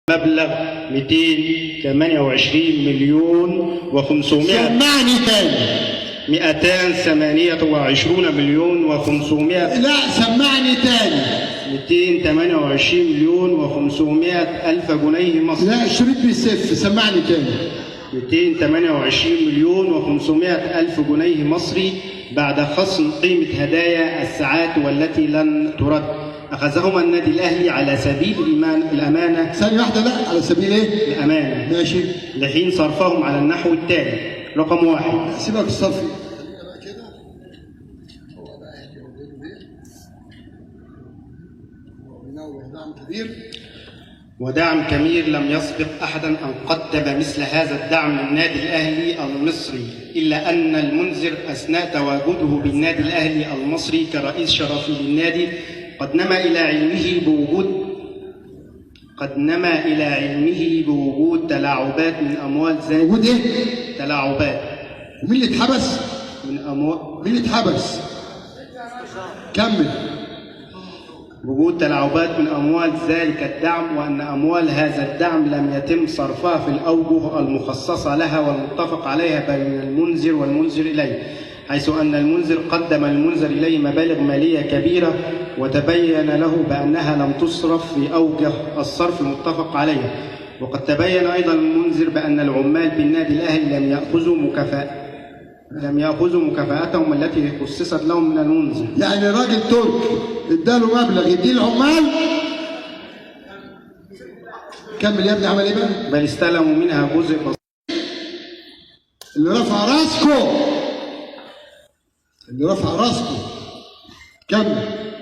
مبلغ 228 مليون و500. سمعني تاني. 228 مليون و500. لا، سمعني تاني. 228 مليون و500 ألف جنيه مصري. لا، الشريط بيسف، سمعني تاني. 228 مليون و500 ألف جنيه مصري بعد خصم قيمة هدايا الساعات والتي لن ترد، أخذهما النادي الأهلي على سبيل الأمانة. ثانية واحدة، لا، على سبيل ايه؟ الأمانة. ماشي. لحين صرفهم على النحو التالي: رقم 1. سيبك الصفي، خلينا بقى كده. هو بقى اهلي وغيره ايه؟ هو بينوه دعم كبير. ودعم كبير لم يسبق أحدا أن قدم مثل هذا الدعم للنادي الأهلي المصري، إلا أن المنذر أثناء تواجده بالنادي الأهلي المصري كرئيس شرفي للنادي قد نما إلى علمه بوجود تلاعبات من أموال زاد وجود ايه؟ تلاعبات. ومين اللي اتحبس؟ من أموال مين اللي اتحبس؟ كمل. وجود تلاعبات من أموال ذلك الدعم، وأن أموال هذا الدعم لم يتم صرفها في الأوجه المخصصة لها والمتفق عليها بين المنذر والمنذر إليه، حيث أن المنذر قدم المنذر إليه مبالغ مالية كبيرة وتبين له بأنها لم تصرف في أوجه الصرف المتفق عليها. وقد تبين أيضا المنذر بأن العمال بالنادي الأهلي لم يأخذوا مكافأتهم التي خصصت لهم من المنذر. يعني راجل ترك اداله مبلغ يديه العمال. كمل يا ابني، عمل ايه بقى؟ بل استلموا منها جزء بسيط. اللي رفع راسكم، اللي رفع راسكم. كمل.